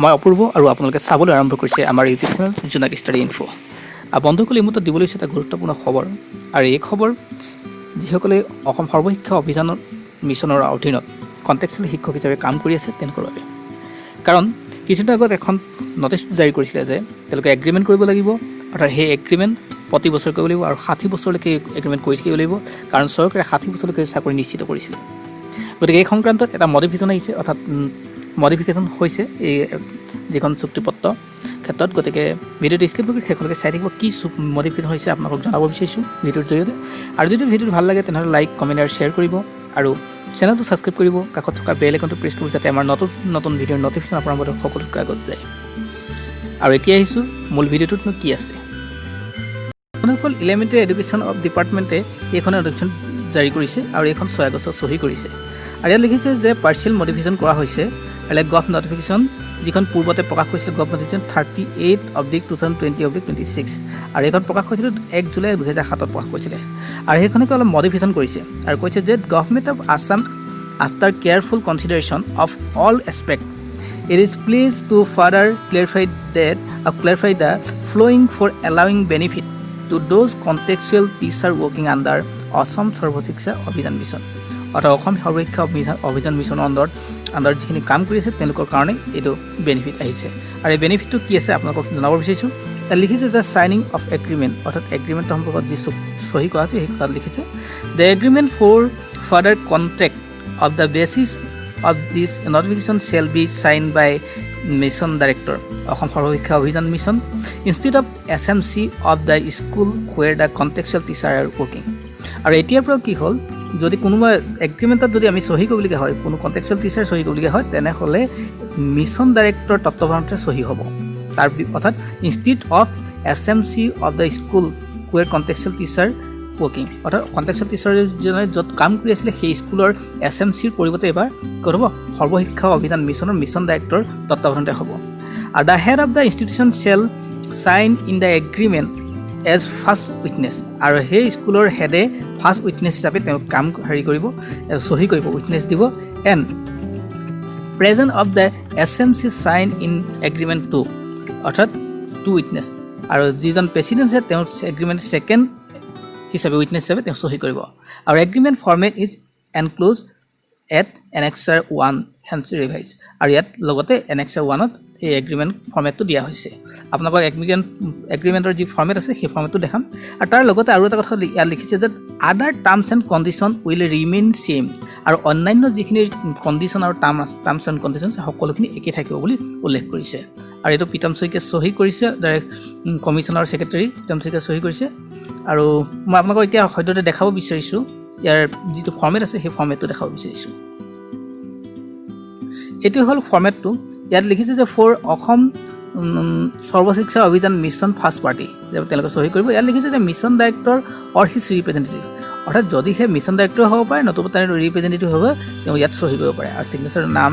মই অপূৰ্ব আৰু আপোনালোকে চাবলৈ আৰম্ভ কৰিছে আমাৰ ইউটিউব চেনেল জোনাক ষ্টাডি ইনফো। আৰু বন্ধুসকল, এই মুহূৰ্তত দিবলৈ এটা গুৰুত্বপূৰ্ণ খবৰ আৰু এই খবৰ যিসকলে অসম সৰ্বশিক্ষা অভিযানৰ মিছনৰ অধীনত কণ্ট্ৰেকচুৱেল শিক্ষক হিচাপে কাম কৰি আছে তেওঁলোকৰ বাবে। কাৰণ কিছুদিন আগত এখন নটিচ জাৰি কৰিছিলে যে তেওঁলোকে এগ্ৰিমেণ্ট কৰিব লাগিব, অৰ্থাৎ সেই এগ্ৰিমেণ্ট প্ৰতি বছৰ কৰিব লাগিব আৰু 60 বছৰলৈকে এগ্ৰিমেণ্ট কৰি থাকিব লাগিব, কাৰণ চৰকাৰে 60 বছৰলৈকে চাকৰি নিশ্চিত কৰিছিলে। গতিকে এই সংক্ৰান্তত এটা মডিফিকেশ্যন আহিছে, অৰ্থাৎ মডিফিকেশ্যন হৈছে এই যিখন চুক্তিপত্ৰ ক্ষেত্ৰত। গতিকে ভিডিঅ'টো স্কিপ কৰি শেষলৈকে চাই থাকিব। কি মডিফিকেশ্যন হৈছে আপোনালোকক জনাব বিচাৰিছোঁ ভিডিঅ'ৰ জৰিয়তে। আৰু যদি ভিডিঅ'টো ভাল লাগে, তেনেহ'লে লাইক, কমেণ্ট আৰু শ্বেয়াৰ কৰিব আৰু চেনেলটো ছাবস্ক্ৰাইব কৰিব, কাষত থকা বেল আইকনটো প্ৰেছ কৰিব, যাতে আমাৰ নতুন নতুন ভিডিঅ'ৰ নটিফিকেশ্যন আপোনাৰ মাজত সকলোতকৈ আগত যায়। আৰু এতিয়া আহিছোঁ মূল ভিডিঅ'টোতনো কি আছে। বন্ধুসকল, ইলিমেণ্টেৰী এডুকেশ্যন অফ ডিপাৰ্টমেণ্টে এইখন নটিফিকেশ্যন জাৰি কৰিছে আৰু এইখন 6 আগষ্টত চহী কৰিছে। আৰু ইয়াত লিখিছে যে পাৰ্চিয়েল মডিফিকেশ্যন কৰা হৈছে আৰু গভ নটিফিকেশ্যন যিখন পূৰ্বতে প্ৰকাশ কৰিছিল, Gov notification 38/2020/26, আৰু এইখন প্ৰকাশ কৰিছিল 1 জুলাই 2007ত প্ৰকাশ কৰিছিলে। আৰু সেইখনকে অলপ মডিফিকেশ্যন কৰিছে আৰু কৈছে যে Government of Assam, after careful consideration of all aspect, it is pleased to further clarify the following for allowing benefit to those contractual teacher working under Assam Sarva Shiksha Abhiyan Mission। অৰ্থাৎ অসম সৰ্বশিক্ষা অভিযান মিছনৰ আণ্ডাৰত যিখিনি কাম কৰি আছে, তেওঁলোকৰ কাৰণে এইটো বেনিফিট আহিছে। আৰু এই বেনিফিটটো কি আছে আপোনালোকক জনাব বিচাৰিছোঁ। ইয়াত লিখিছে যে চাইনিং অফ এগ্ৰিমেণ্ট, অৰ্থাৎ এগ্ৰিমেণ্টৰ সম্পৰ্কত যি চহী কৰা আছে, সেই কথাত লিখিছে, "The agreement for further contract of the basis of this notification shall be sign by Mission Director, Assam Sarva Shiksha Abhiyan Mission, instead of SMC of the school where the contractual teacher are working." আৰু এতিয়াৰ পৰা কি হ'ল, যদি কোনোবা এগ্ৰিমেণ্টত যদি আমি চহী কৰিবলগীয়া হয়, কোনো কণ্ট্ৰেকচুৱেল টিচাৰ চহী কৰিবলগীয়া হয়, তেনেহ'লে মিছন ডাইৰেক্টৰ তত্বাৱধানতে চহী হ'ব। অৰ্থাৎ instead of SMC of the school where contractual teacher working, অৰ্থাৎ কণ্ট্ৰেকচুৱেল টিচাৰজনে য'ত কাম কৰি আছিলে, সেই স্কুলৰ এছ এম চিৰ পৰিৱৰ্তে এইবাৰ ক'ত হ'ব? সৰ্বশিক্ষা অভিযান মিছনৰ মিছন ডাইৰেক্টৰ তত্বাৱধানতে হ'ব। আৰু the head of the institution shall sign in the agreement as first witness। আৰু সেই স্কুলৰ হেডে ফাৰ্ষ্ট উইটনেছ হিচাপে তেওঁ কাম হেৰি কৰিব, চহী কৰিব, উইটনেছ দিব, and president of the SMC sign in agreement two, অৰ্থাৎ টু উইটনেছ। আৰু যিজন প্ৰেচিডেণ্ট আছে, তেওঁ এগ্ৰিমেণ্ট ছেকেণ্ড হিচাপে, উইটনেছ হিচাপে তেওঁ চহী কৰিব। আৰু agreement format is enclose at annexure 1 hence revise। আৰু ইয়াত লগতে এনেক্সাৰ 1ত এই এগ্ৰিমেণ্ট ফৰ্মেটটো দিয়া হৈছে। আপোনালোকক এগ্ৰিমেণ্টৰ যি ফৰ্মেট আছে, সেই ফৰ্মেটটো দেখাম। আৰু তাৰ লগতে আৰু এটা কথা ইয়াত লিখিছে যে other terms and condition will remain same। আৰু অন্যান্য যিখিনি কণ্ডিশ্যন আৰু টাৰ্মছ এণ্ড কণ্ডিশ্যন, সকলোখিনি একেই থাকিব বুলি উল্লেখ কৰিছে। আৰু এইটো প্ৰীতম শইকীয়াই চহী কৰিছে, ডাইৰেক্ট কমিশ্যনাৰ ছেক্ৰেটাৰী প্ৰীতম শইকীয়াই চহী কৰিছে। আৰু মই আপোনালোকক এতিয়া সদ্যহতে দেখাব বিচাৰিছোঁ, ইয়াৰ যিটো ফৰ্মেট আছে, সেই ফৰ্মেটটো দেখাব বিচাৰিছোঁ। এইটো হ'ল ফৰ্মেটটো। ইয়াত লিখিছে যে for Assam Sarva Shiksha Abhiyan Mission first party, যে তেওঁলোকে চহী কৰিব। ইয়াত লিখিছে যে Mission Director or his representative, অৰ্থাৎ যদিহে মিছন ডাইৰেক্টৰ হ'ব পাৰে, নতুবা তাৰ ৰিপ্ৰেজেণ্টেটিভ হ'ব, তেওঁ ইয়াত চহী কৰিব পাৰে। আৰু ছিগনেচাৰ, নাম,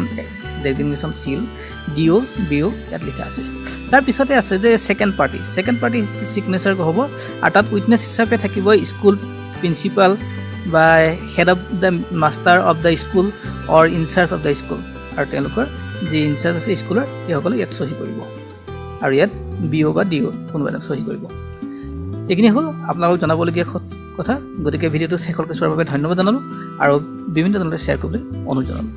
ডেজিগনেশ্যন, চিল, ডি অ', বি অ' ইয়াত লিখা আছে। তাৰপিছতে আছে যে ছেকেণ্ড পাৰ্টি ছিগনেচাৰ হ'ব আৰু তাত উইটনেছ হিচাপে থাকিব স্কুল প্ৰিন্সিপাল বা head of the master of the school or incharge of the school। আৰু তেওঁলোকৰ যি ইনচাৰ্জ আছে স্কুলৰ, সেইসকলে ইয়াত চহী কৰিব। আৰু ইয়াত বি অ' বা ডি অ' কোনোবা এজন চহী কৰিব। এইখিনি হ'ল আপোনালোকক জনাবলগীয়া কথা। গতিকে ভিডিঅ'টো শেষলৈকে চোৱাৰ বাবে ধন্যবাদ জনালোঁ আৰু বিভিন্ন জনলৈ শ্বেয়াৰ কৰিবলৈ অনুৰোধ জনালোঁ।